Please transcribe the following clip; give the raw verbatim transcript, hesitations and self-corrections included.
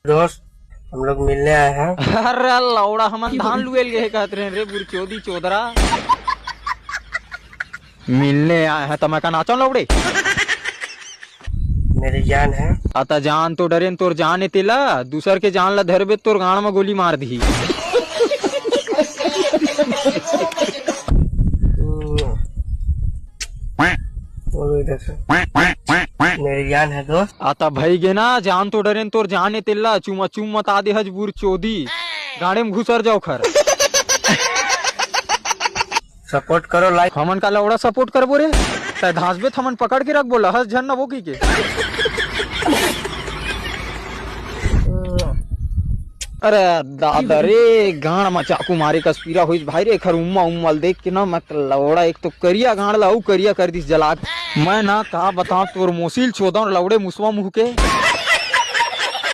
दोस्त, हम लोग मिलने आए हैं। अरे लौड़ा, हमन धान लुएल गए कहत रहे रे, बुरचोदी चोदरा। मिलने आए हैं त मैं का नाचो लौड़े? मेरी जान है। अता जान तो डरेन, तोर जान ए तेला, दूसर के जान ला धरबे तोर गांड में गोली मार दिही। वो भी देख। मेरी जान है दोस्त। अता भई गे ना, जान तो डरेन तोर जान ए तेला, चुमा चुम मता दे हज बुरचोदी। गांडे में घुसर जाओ खर। सपोर्ट करो, लाइक। हमन का लौड़ा सपोर्ट करबो रे? तै धांसबे त हमन पकड़ के रखबो, लहस झन न वो की के। अरे दादा रे, गांड म चाकू मारे कस पीरा होइस भाई रे, एखर उम्मा उम्मल देख के ना, मैं लौड़ा एक तो करिया गांड ला अउ करिया कर दिस जला के। मैं ना का बतांव तोर मोसिल चोदन लौड़े मुसवा मुंह के।